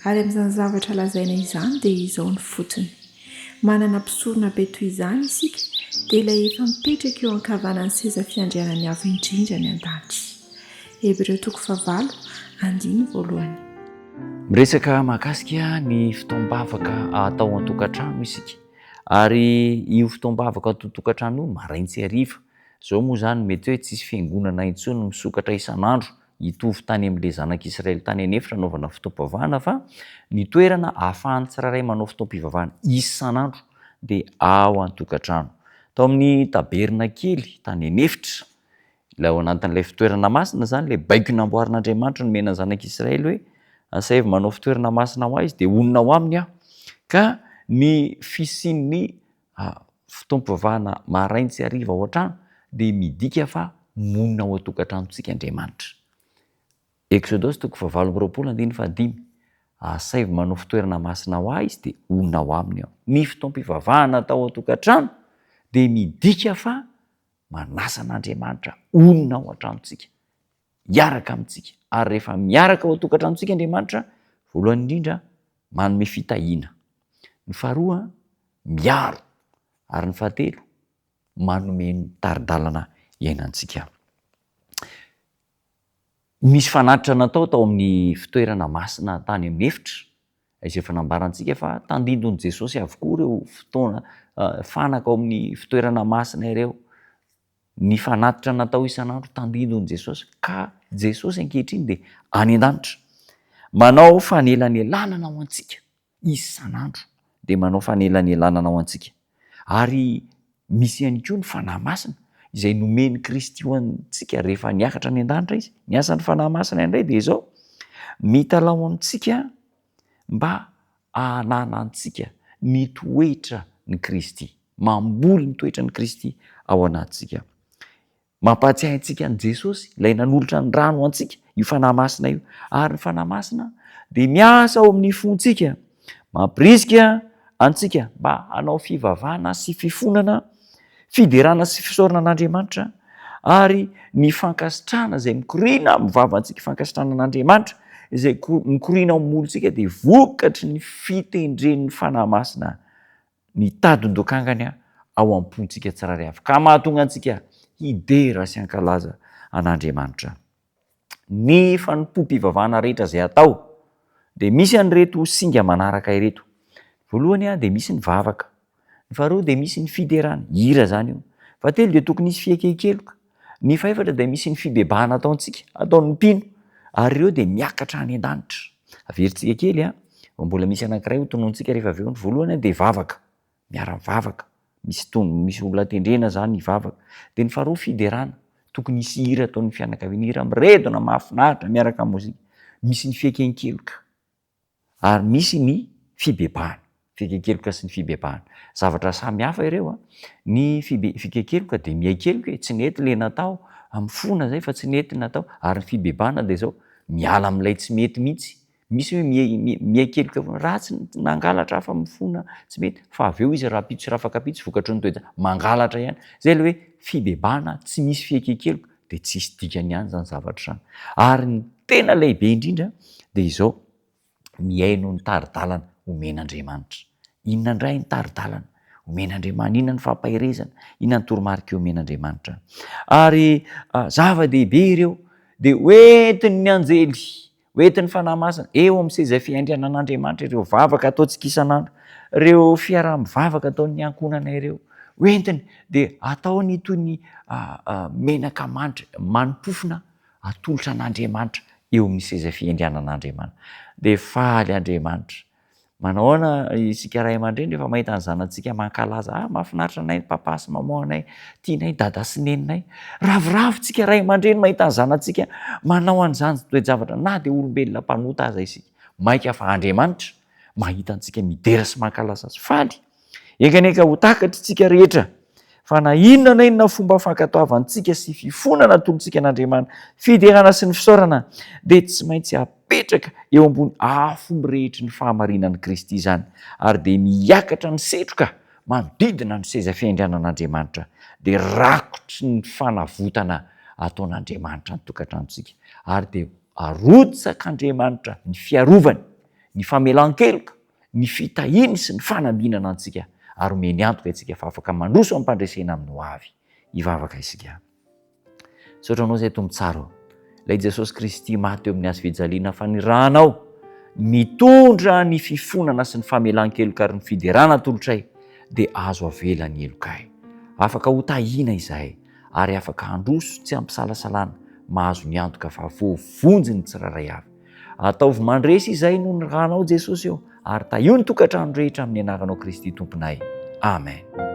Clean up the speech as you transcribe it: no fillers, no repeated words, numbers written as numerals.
Ary amin'izany zavatra lazaina izany dia izao ny fotony, Manana mpisoronabe toy izany isika, dia ilay efa mipetraka eo ankavanan'ny seza fiandrianan'ny Avo Indrindra any an-danitra. Hebreo toko fahavalo, andininy voalohany. Miresaka mahakasika ny fotoam-bavaka atao an-tokantrano isika. Ary io fotoam-bavaka atao an-tokantrano io marain-tsy hariva. Izao moa izany mety hoe tsisy fiangonana intsony misokatra isan'andro hitovy tany amin'ilay zanak'Israely tany an'efitra hanaovana fotoam-pivavahana fa ny toerana ahafahan'ny tsirairay manao fotoam-pivavahana isan'andro dia ao an-tokantrano. Tao amin'ny tabernakely tany an'efitra, ilay ao anatin'ilay fitoerana masina izany, ilay baiko namboarin'Andriamanitra nomena ny zanak'Israely hoe asaivo manao fitoerana masina ho ahy izy dia honina ao aminy aho. Ka ny fisian'ny Fotoam-pivavahana marain-tsy hariva ao an-trano dia midika fa monina ao an-tokantranontsika Andriamanitra. Eksodosy toko fahavalo amby 20 andininy fahadimy, Asaivo manao fitoerana masina ho ahy izy dia honina ao aminy aho. Ny fotoam-pivavahana atao ao an-tokantrano dia midika fa manasa an'Andriamanitra honina ao an-tranontsika, hiaraka amintsika. Ary rehefa miaraka ao an-tokantranontsika Andriamanitra, voalohany indrindra manome fitahiana, ny faharoa miaro, ary ny fahatelo manome ny tari-dalana iainantsika. Nisy fanatitra natao tao amin'ny fitoerana masina tany amin'ny efitra, izay efa nambarantsika fa tandindon'i Jesosy avokoa ireo fotoana fanaka ao amin'ny fitoerana masina ireo. Ny fanatitra natao isan'andro tandindon'i Jesosy, ka Jesosy ankehitriny dia any an-danitra, manao fanelanelanana ho antsika isan'andro, dia manao fanelanelanana ho antsika. Ary misy ihany koa ny Fanahy Masina izay nomen'i Kristy ho antsika rehefa niakatra any an-danitra Izy. Ny asan'ny Fanahy Masina indray dia izao, mitalaho amintsika mba hananantsika ny toetran'i Kristy. Mamboly ny toetran'i Kristy ao anatintsika. Mampahatsiahy antsika an'i Jesosy, ilay nanolotra ny rano ho antsika, io Fanahy Masina io. Ary ny Fanahy Masina dia miasa ao amin'ny fontsika, mampirisika antsika mba hanao fivavahana sy fifonana, fiderana sy fisaorana an'Andriamanitra, ary ny fankasitrahana izay mikoriana amin'ny vavantsika, fankasitrahana an'Andriamanitra izay mikoriana ao amin'ny molontsika dia vokatry ny fitendren'ny Fanahy Masina ny tadin-dokangany ao am-pontsika tsirairay avy, ka mahatonga antsika hidera sy hankalaza an'Andriamanitra. Ny fanompoam-pivavahana rehetra izay atao dia misy an'ireto singa manaraka ireto. Voalohany dia misy ny vavaka, ny faharoa dia misy ny fiderana, hira izany io, fahatelo dia tokony hisy fiaken-keloka, ny fahefatra dia misy ny fibebahana ataontsika, ataon'ny mpino, ary ireo dia miakatra any an-danitra. Averintsika kely an, fa mbola misy anankiray ho tononontsika rehefa avy eo, ny voalohany dia vavaka, miara-mivavaka, misy ton- misy olona tendrena zany hivavaka, dia ny faharoa fiderana, tokony hisy hira ataon'ny fianakaviana, hira miredona mahafinaritra miaraka amin'ny mozika, misy ny fiaiken-keloka ary misy ny fibebahana, fiaiken-keloka sy ny fibebahana, zavatra samy hafa ireo an, ny fibe- fiaiken-keloka dia miaiky heloka e, tsy nety le natao, mifona zay fa tsy nety ny natao, ary ny fibebahana dia zao, miala amin'ilay tsy mety mihitsy, misy hoe miaiky heloka foana, ratsy nangalatra aho fa mifona tsy mety, fa avy eo izy rahampitso sy rahafakampitso vokatry ny toe-tsaina, mangalatra ihany, zay ilay hoe fibebahana tsy misy fiaiken-keloka dia tsisy dikany ihany izany zavatra izany. Ary ny tena lehibe indrindra dia izao, mihaino ny tari-dalana omen'Andriamanitra. Inona indray ny tari-dalana omen'Andriamanitra? Inona ny fampaherezana? Inona ny toromarika omen'Andriamanitra? Ary zava-dehibe ireo, dia hoentin'ny anjely, hoentin'ny Fanahy Masina eo amin'ny seza fiandrianan'Andriamanitra ireo vavaka ataontsika isan'andro, ireo fiaraha-mivavaka ataon'ny ankohonana ireo, hoentiny dia ataony toy ny menaka manitra, mani-pofona atolotra an'Andriamanitra eo amin'ny seza fiandrianan'Andriamanitra. Dia faly Andriamanitra. Manahoana isika ray aman-dreny rehefa mahita ny zanatsika mankalaza, ah mahafinaritra anay ny papa sy maman anay, tianay dada sy neninay. Ravoravo tsika ray aman-dreny mahita ny zanatsika manao an'izany toe-javatra na dia olombelona mpanota aza isika. Maika fa Andriamanitra mahita antsika midera sy mankalaza azy. Faly. Enga anie ka ho takatr'isika rehetra fa na inona na inona fomba fankatoavantsika sy fifonana atolotsika an'Andriamanitra, fiderana sy ny fisaorana, dia tsy maintsy apetraka eo ambony afo mirehitry ny fahamarinan'i Kristy izany, ary dia miakatra ny setroka manodidina ny seza fiandrianan'Andriamanitra, dia rakotry ny fanavotana ataon'Andriamanitra ny tokantranontsika, ary dia arotsak'Andriamanitra ny fiarovany. ny famelan-keloka, ny fitahiany sy ny fanambinana antsika ary omeny antoka isika fa afaka mandroso amim-pandresena amin'ny ho avy. Hivavaka isika. Misaotra Anao izay Tompo tsara ô. Ilay Jesosy Kristy maty teo amin'ny hazo fijaliana fa ny ranao mitondra ny fifonana sy ny famelan-keloka ary ny fiderana atolotray dia azo avela ny helokay. Afaka ho tahiana izahay ary afaka handroso tsy ampisalasalana mahazo ny antoka fa voavonjy ny tsirairay avy. Ataovy mandresy izay noho ny ranao Jesosy ô ary tahio ny tokantrano rehetra amin'ny anaranao Kristy Tomponay. Amen.